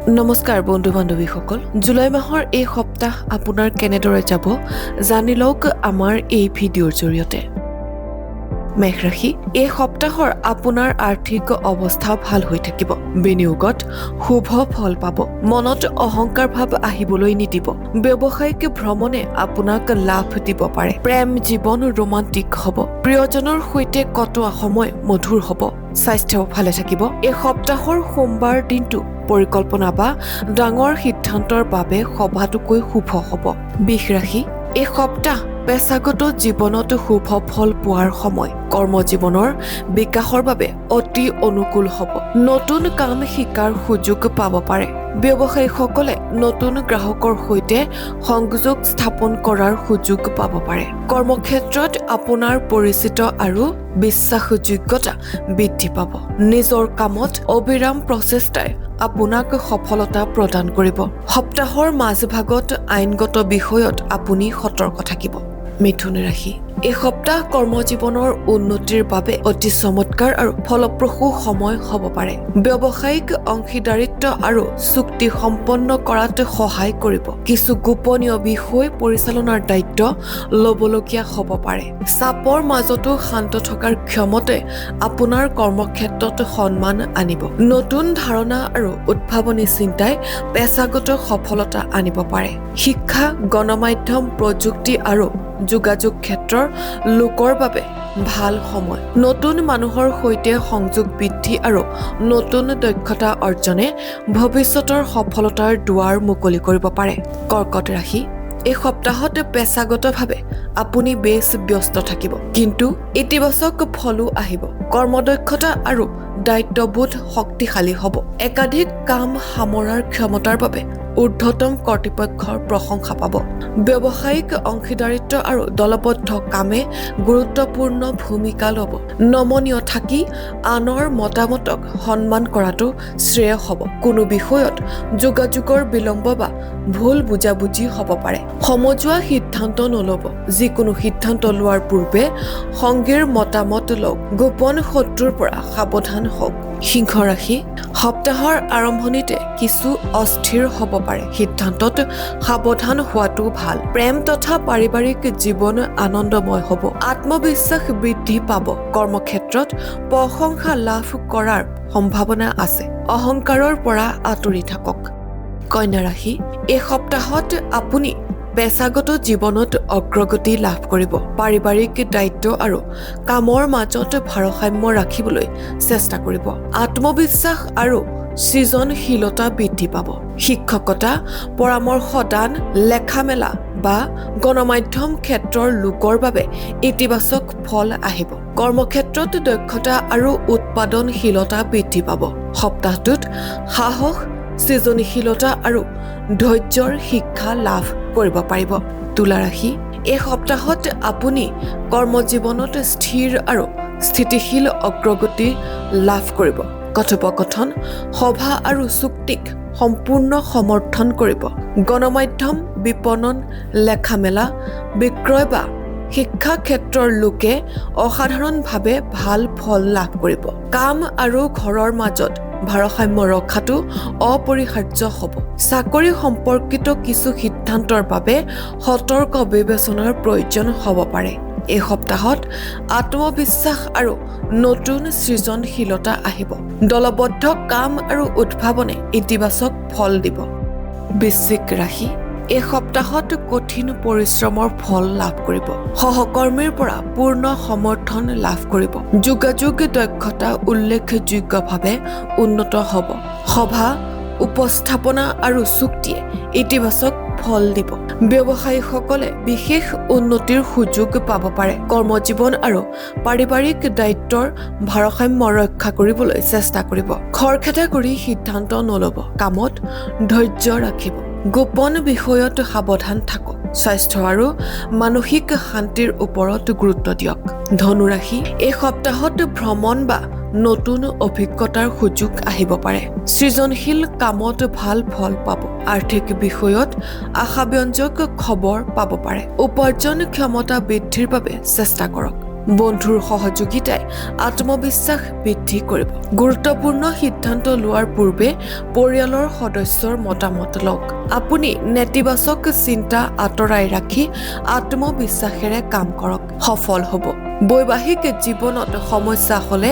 নমস্কাৰ বন্ধু বান্ধৱীসকল, জুলাই মাহৰ এই সপ্তাহ আপোনাৰ কেনেদৰে যাব জানি লওক আমাৰ এই ভিডিঅ'ৰ জৰিয়তে। মেষ ৰাশি, এই সপ্তাহৰ আপোনাৰ আৰ্থিক অৱস্থা ভাল হৈ থাকিব। বিনিয়োগত শুভ ফল পাব। মনত অহংকাৰ ভাৱ আহিবলৈ নিদিব। ব্যৱসায়িক ভ্ৰমণে আপোনাক লাভ দিব পাৰে। প্ৰেম জীৱন ৰোমান্টিক হ'ব। প্ৰিয়জনৰ সৈতে কটোৱা সময় মধুৰ হ'ব। স্বাস্থ্য ভালে থাকিব। এই সপ্তাহৰ সোমবাৰ দিনটো পৰিকল্পনা বা ডাঙৰ সিদ্ধান্তৰ বাবে সবাতোকৈ শুভ হ'ব। বৃষ ৰাশি, এই সপ্তাহ পেছাগত জীৱনত শুভ ফল পোৱাৰ সময়। কৰ্মজীৱনৰ বিকাশৰ বাবে অতি অনুকূল হ'ব। নতুন কাম শিকাৰ সুযোগ পাব পাৰে। ব্যৱসায়ীসকলে নতুন গ্ৰাহকৰ সৈতে সংযোগ স্থাপন কৰাৰ সুযোগ পাব পাৰে। কৰ্মক্ষেত্ৰত আপোনাৰ পৰিচিত আৰু বিশ্বাসযোগ্যতা বৃদ্ধি পাব। নিজৰ কামত অবিৰাম প্ৰচেষ্টাই আপোনাক সফলতা প্ৰদান কৰিব। সপ্তাহৰ মাজভাগত আইনগত বিষয়ত আপুনি সতৰ্ক থাকিব। মিথুন ৰাশি, এই সপ্তাহ কৰ্মজীৱনৰ উন্নতিৰ বাবে অতি চমৎকাৰ আৰু ফলপ্ৰসূ সময় হ'ব পাৰে। ব্যৱসায়িক অংশীদাৰিত্ব আৰু চুক্তি সম্পন্ন কৰাত সহায় কৰিব। কিছু গোপনীয় বিষয় পৰিচালনাৰ দায়িত্ব ল'বলগীয়া হ'ব পাৰে। চাপৰ মাজতো শান্ত থকাৰ ক্ষমতাই আপোনাৰ কৰ্মক্ষেত্ৰত সন্মান আনিব। নতুন ধাৰণা আৰু উদ্ভাৱনী চিন্তাই পেছাগত সফলতা আনিব পাৰে। শিক্ষা, গণমাধ্যম, প্ৰযুক্তি আৰু যোগাযোগ ক্ষেত্ৰৰ লোকৰ বাবে ভাল সময়। নতুন মানুহৰ সৈতে সংযোগ বৃদ্ধি আৰু নতুন দক্ষতা অৰ্জনে ভৱিষ্যতৰ সফলতাৰ দুৱাৰ মুকলি কৰিব পাৰে। কৰ্কট ৰাশি, এই সপ্তাহত পেছাগতভাৱে আপুনি বেছ ব্যস্ত থাকিব, কিন্তু ইতিবাচক ফলো আহিব। কৰ্মদক্ষতা আৰু দায়িত্ববোধ শক্তিশালী হ'ব। একাধিক কাম সামৰাৰ ক্ষমতাৰ বাবে ঊৰ্ধ্বতম কৰ্তৃপক্ষৰ প্ৰশংসা পাব। ব্যৱসায়িক অংশীদাৰিত্ব আৰু দলবদ্ধ কামে গুৰুত্বপূৰ্ণ ভূমিকা ল'ব। নমনীয় থাকি আনৰ মতামতক সন্মান কৰাটো শ্ৰেয় হ'ব। কোনো বিষয়ত যোগাযোগৰ বিলম্ব বা ভুল বুজাবুজি হ'ব পাৰে। সমজুৱা সিদ্ধান্ত নল'ব। যিকোনো সিদ্ধান্ত লোৱাৰ পূৰ্বে সংগীৰ মতামত লওক। গোপন শত্ৰুৰ পৰা সাৱধান হওক। সিংহ ৰাশি, সপ্তাহৰ আৰম্ভণিতে কিছু অস্থিৰ হ'ব পাৰে। সিদ্ধান্তত সাৱধান হোৱাটো ভাল। প্ৰেম তথা পাৰিবাৰিক জীৱন আনন্দময় হ'ব। আত্মবিশ্বাস বৃদ্ধি পাব। কৰ্মক্ষেত্ৰত প্ৰশংসা লাভ কৰাৰ সম্ভাৱনা আছে। অহংকাৰৰ পৰা আঁতৰি থাকক। কন্যা ৰাশি, এই সপ্তাহত আপুনি পেছাগত জীৱনত অগ্ৰগতি লাভ কৰিব। পাৰিবাৰিক দায়িত্ব আৰু কামৰ মাজত ভাৰসাম্য ৰাখিবলৈ চেষ্টা কৰিব। আত্মবিশ্বাস আৰু সৃজনশীলতা বৃদ্ধি পাব। শিক্ষকতা, পৰামৰ্শদান, লেখা মেলা বা গণমাধ্যম ক্ষেত্ৰৰ লোকৰ বাবে ইতিবাচক ফল আহিব। কৰ্মক্ষেত্ৰত দক্ষতা আৰু উৎপাদনশীলতা বৃদ্ধি পাব। সপ্তাহটোত সাহস, সৃজনশীলতা আৰু ধৈৰ্যৰ শিক্ষা লাভ কৰিব পাৰিব। তুলা ৰাশি, এই সপ্তাহত আপুনি কৰ্মজীৱনত স্থিৰ আৰু স্থিতিশীল অগ্ৰগতি লাভ কৰিব। কথোপকথন, সভা আৰু চুক্তিক সম্পূৰ্ণ সমৰ্থন কৰিব। গণমাধ্যম, বিপণন, লেখা মেলা, বিক্ৰয় বা শিক্ষা ক্ষেত্ৰৰ লোকে অসাধাৰণভাৱে ভাল ফল লাভ কৰিব। কাম আৰু ঘৰৰ মাজত ভাৰসাম্য ৰখাটো অপৰিহাৰ্য হ'ব। চাকৰি সম্পৰ্কিত কিছু সিদ্ধান্তৰ বাবে সতৰ্ক বিবেচনাৰ প্ৰয়োজন হ'ব পাৰে। এই সপ্তাহত আত্মবিশ্বাস আৰু নতুন সৃজনশীলতা আহিব। দলবদ্ধ কাম আৰু উদ্ভাৱনে ইতিবাচক ফল দিব। বৃশ্চিক ৰাশি, এই সপ্তাহত কঠিন পৰিশ্ৰমৰ ফল লাভ কৰিব। সহকৰ্মীৰ পৰা পূৰ্ণ সমৰ্থন লাভ কৰিব। যোগাযোগ দক্ষতা উল্লেখযোগ্যভাৱে উন্নত হ'ব। সভা, উপস্থাপনা আৰু চুক্তিয়ে ইতিবাচক ফল দিব। ব্যৱসায়ীসকলে বিশেষ উন্নতিৰ সুযোগ পাব পাৰে। কৰ্মজীৱন আৰু পাৰিবাৰিক দায়িত্বৰ ভাৰসাম্য ৰক্ষা কৰিবলৈ চেষ্টা কৰিব। খৰখেদা কৰি সিদ্ধান্ত নল'ব। কামত ধৈৰ্য ৰাখিব। গোপন বিষয়ত সাৱধান থাকক। স্বাস্থ্য আৰু মানসিক শান্তিৰ ওপৰত গুৰুত্ব দিয়ক। ধনুৰাশি, এই সপ্তাহত ভ্ৰমণ বা নতুন অভিজ্ঞতাৰ সুযোগ আহিব পাৰে। সৃজনশীল কামত ভাল ফল পাব। আৰ্থিক বিষয়ত আশাব্যঞ্জক খবৰ পাব পাৰে। উপাৰ্জন ক্ষমতা বৃদ্ধিৰ বাবে চেষ্টা কৰক। বন্ধুৰ সহযোগিতাই আত্মবিশ্বাস বৃদ্ধি কৰিব। গুৰুত্বপূৰ্ণ সিদ্ধান্ত লোৱাৰ পূৰ্বে পৰিয়ালৰ সদস্যৰ মতামত লওক। আপুনি নেতিবাচক চিন্তা আঁতৰাই ৰাখি আত্মবিশ্বাসেৰে কাম কৰক, সফল হ'ব। বৈবাহিক জীৱনত সমস্যা হ'লে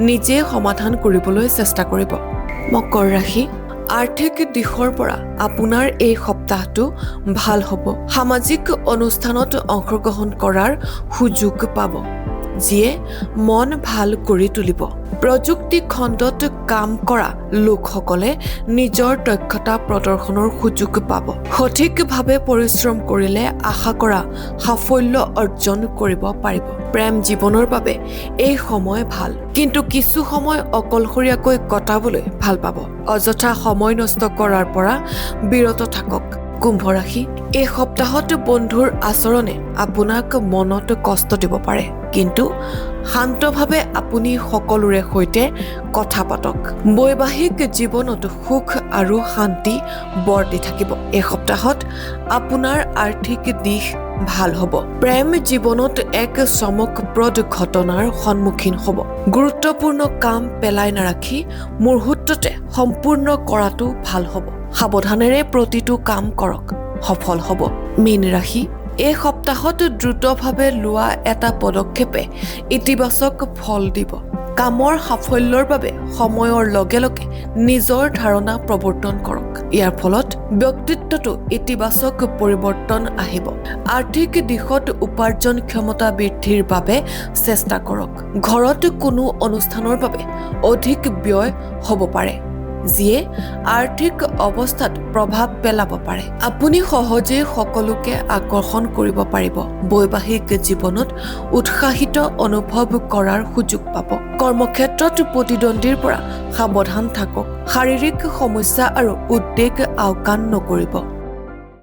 নিজে সমাধান কৰিবলৈ চেষ্টা কৰিব। মকৰ ৰাশি, আৰ্থিক দিশৰ পৰা আপোনাৰ এই সপ্তাহটো ভাল হ'ব। সামাজিক অনুষ্ঠানত অংশগ্ৰহণ কৰাৰ সুযোগ পাব, যিয়ে মন ভাল কৰি তুলিব। প্ৰযুক্তি খণ্ডত কাম কৰা লোকসকলে নিজৰ দক্ষতা প্ৰদৰ্শনৰ সুযোগ পাব। সঠিকভাৱে পৰিশ্ৰম কৰিলে আশা কৰা সাফল্য অৰ্জন কৰিব পাৰিব। প্ৰেম জীৱনৰ বাবে এই সময় ভাল, কিন্তু কিছু সময় অকলশৰীয়াকৈ কটাবলৈ ভাল পাব। অযথা সময় নষ্ট কৰাৰ পৰা বিৰত থাকক। কুম্ভ ৰাশি, এই সপ্তাহত বন্ধুৰ আচৰণে আপোনাক মনত কষ্ট দিব পাৰে, কিন্তু শান্তভাৱে আপুনি সকলোৰে সৈতে কথা পাতক। বৈবাহিক জীৱনত সুখ আৰু শান্তি বৰ্তি থাকিব। এই সপ্তাহত আপোনাৰ আৰ্থিক দিশ ভাল হ'ব। প্ৰেম জীৱনত এক চমকপ্ৰদ ঘটনাৰ সন্মুখীন হ'ব। গুৰুত্বপূৰ্ণ কাম পেলাই নাৰাখি মুহূৰ্ততে সম্পূৰ্ণ কৰাটো ভাল হ'ব। সাৱধানেৰে প্ৰতিটো কাম কৰক, সফল হ'ব। মীন ৰাশি, এই সপ্তাহত দ্ৰুতভাৱে লোৱা এটা পদক্ষেপে ইতিবাচক ফল দিব। কামৰ সাফল্যৰ বাবে সময়ৰ লগে লগে নিজৰ ধাৰণা প্ৰৱৰ্তন কৰক। ইয়াৰ ফলত ব্যক্তিত্বটো ইতিবাচক পৰিৱৰ্তন আহিব। আৰ্থিক দিশত উপাৰ্জন ক্ষমতা বৃদ্ধিৰ বাবে চেষ্টা কৰক। ঘৰত কোনো অনুষ্ঠানৰ বাবে অধিক ব্যয় হ'ব পাৰে, যিয়ে আৰ্থিক অৱস্থাত প্ৰভাৱ পেলাব পাৰে। আপুনি সহজেই সকলোকে আকৰ্ষণ কৰিব পাৰিব। বৈবাহিক জীৱনত উৎসাহিত অনুভৱ কৰাৰ সুযোগ পাব। কৰ্মক্ষেত্ৰত প্ৰতিদ্বন্দ্বীৰ পৰা সাৱধান থাকক। শাৰীৰিক সমস্যা আৰু উদ্বেগ আওকাণ নকৰিব।